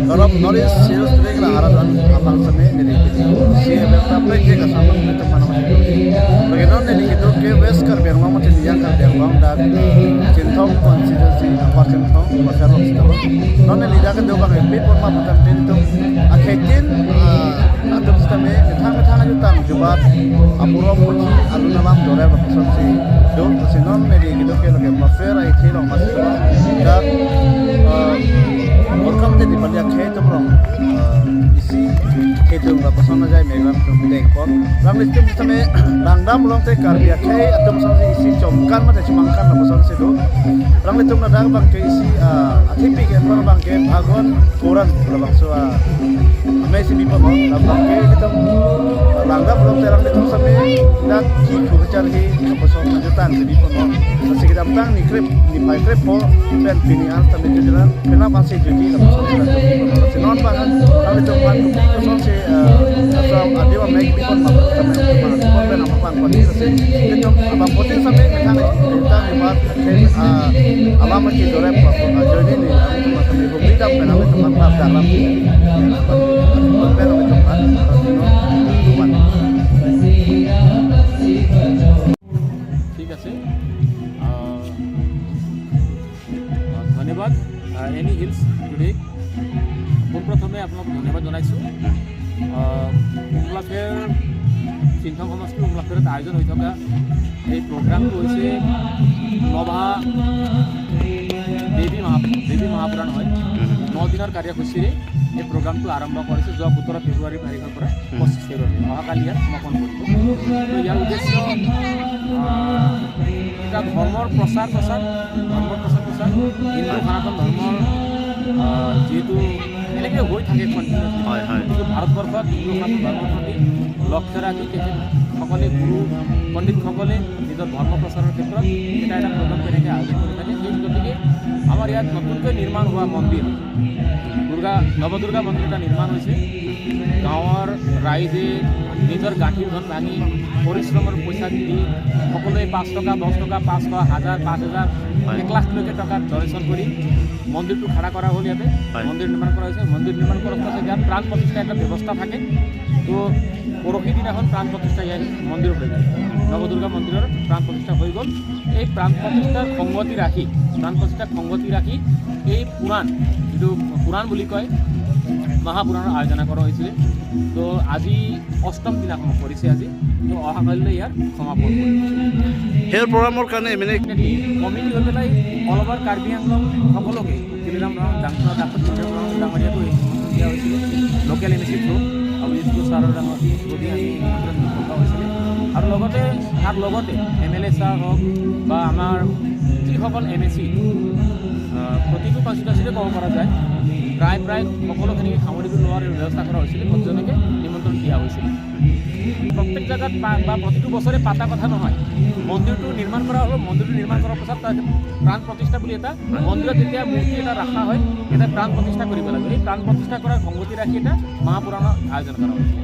Karam Norris Hills Today Aradan Apang Same Nili Si Ebel Tapai Ke Kasama Nili Tempat Nama Bagaimana Nili itu ke West Karbi Anglong macam yang Karbi Anglong dan Chinthong constituency Upper Chinthong Masar Hospital non Nili jaga do bang MP pun ma putam tin tu akhetin atum stame mithang mithang aju tang jubat apuro puji alunalam dore ba pasal si do si non Nili gitu ke loke mafer ai thilong masih dan welcome te dipalia khe tumrong isi khe tum la pasal na jai megram tum deng pon ram listum stame rangdam ulong te karbia khe atum sang si isi chomkan ma te chmangkan la pasal si do ram listum na dang bang ke isi athipi ke pon bang ke bhagon koran la bang so ame si bipa mo la bang ke kitum rangdam ulong te ram listum same dak ki khu char hi pasal na jutan si bipa mo si kidam tang ni krep ni phai krep po pen pini an tame jujuran pena pan si juji la pasal na si non bang ram listum pan ku pasal si so adiwa mek bipon ma tame ma pen apa pan poni si kitum abang potin same mithang tang ni bat khe alama ki dore pa joini ni am tuma same hubli dam pena me tuma pa dalam pen me tuma no ঠিক আছে, ধন্যবাদ any hills today. পোনপ্ৰথমে আপোনাক ধন্যবাদ জনাইছোঁ। উমলাফেৰ চিন্থং সমষ্টিৰ উমলাফেৰত আয়োজন হৈ থকা এই প্ৰগ্ৰামটো হৈছে নভা দেৱী মহা দেৱী মহাপুৰাণ হয়। 9 দিনৰ কাৰ্যসূচীৰে এই প্ৰগ্ৰামটো আৰম্ভ কৰিছে। যোৱা 17 ফেব্ৰুৱাৰী তাৰিখৰ পৰা 25 ফেব্ৰুৱাৰী, অহাকালি ইয়াত সমাপন কৰিব। তো ইয়াৰ উদ্দেশ্য এটা ধৰ্মৰ প্ৰচাৰ প্ৰচাৰ ধৰ্মৰ প্ৰচাৰ প্ৰচাৰ, হিন্দু সনাতন ধৰ্মৰ যিহেতু এনেকৈ হৈ থাকে কণ্টিনিউৱাছলি। হয় হয় কিন্তু ভাৰতবৰ্ষত হিন্দু সনাতন ধৰ্মৰ প্ৰতি লক্ষ্য ৰাখি তেখেতসকলে, গুৰু পণ্ডিতসকলে নিজৰ ধৰ্ম প্ৰচাৰৰ ক্ষেত্ৰত এটা এটা প্ৰগ্ৰাম তেনেকৈ আয়োজন কৰি থাকে। সেই গতিকে আমাৰ ইয়াত নতুনকৈ নিৰ্মাণ হোৱা মন্দিৰ, দুৰ্গা নৱদুৰ্গা মন্দিৰ এটা নিৰ্মাণ হৈছে। গাঁৱৰ ৰাইজে নিজৰ গাঁঠিৰ ধন ভাঙি, পৰিশ্ৰমৰ পইচা দি সকলোৱে 5 টকা, 10 টকা, 500, 1000, 5000, 1 লাখলৈকে টকা ডনেশ্যন কৰি মন্দিৰটো খাৰা কৰা হ'ল ইয়াতে। মন্দিৰ নিৰ্মাণ কৰা হৈছে। মন্দিৰ নিৰ্মাণ কৰাৰ পাছত ইয়াত প্ৰাণ প্ৰতিষ্ঠা এটা ব্যৱস্থা থাকে। তো পৰহি দিনাখন প্ৰাণ প্ৰতিষ্ঠা ইয়াত মন্দিৰ হৈ গ'ল। নৱদুৰ্গা মন্দিৰৰ প্ৰাণ প্ৰতিষ্ঠা হৈ গ'ল। এই প্ৰাণ প্ৰতিষ্ঠাৰ সংগতি ৰাখি, প্ৰাণ প্ৰতিষ্ঠাৰ সংগতি ৰাখি এই পুৰাণ, যিটো পুৰাণ বুলি কয়, মহাপুৰাণৰ আয়োজন কৰা হৈছিলে। তো আজি অষ্টম দিনাখন কৰিছে আজি। তো অহাকালিলৈ ইয়াৰ সমাপন কৰিব। সেই প্ৰগ্ৰামৰ কাৰণে মানে কমিটি হৈ পেলাই অল অভাৰ কাৰ্বি আংলং সকলোকে, তুলিৰাম ৰং ডাঙৰ, ডাক্তৰ তুলিৰাম ৰং ডাঙৰীয়াকো নিমন্ত্ৰণ দিয়া হৈছিলে local M A C through আৰু ইস্কু ছাৰৰ ডাঙৰ থ্ৰু দি আমি নিমন্ত্ৰণ পঠোৱা হৈছিলে। আৰু লগতে তাৰ লগতে এম এল এ ছাৰ হওক বা আমাৰ যিসকল এম এ চি, প্ৰতিটো কনষ্টিটুৱেঞ্চিতে ক'ব পৰা যায়, প্ৰায় প্ৰায় সকলোখিনিকে সামৰি লোৱাৰ ব্যৱস্থা কৰা হৈছিলে। প্ৰতিজনকে নিমন্ত্ৰণ দিয়া হৈছিলে। প্ৰত্যেক জেগাত বা প্ৰতিটো বছৰে পাতা কথা নহয়। মন্দিৰটো নিৰ্মাণ কৰা হ'ল। মন্দিৰটো নিৰ্মাণ কৰাৰ পাছত তাত প্ৰাণ প্ৰতিষ্ঠা বুলি এটা, মন্দিৰত যেতিয়া মূৰ্তি এটা ৰখা হয়, এটা প্ৰাণ প্ৰতিষ্ঠা কৰিব লাগে। এই প্ৰাণ প্ৰতিষ্ঠা কৰাৰ সংগতি ৰাখি এটা মহাপুৰাণৰ আয়োজন কৰা হৈছিলে।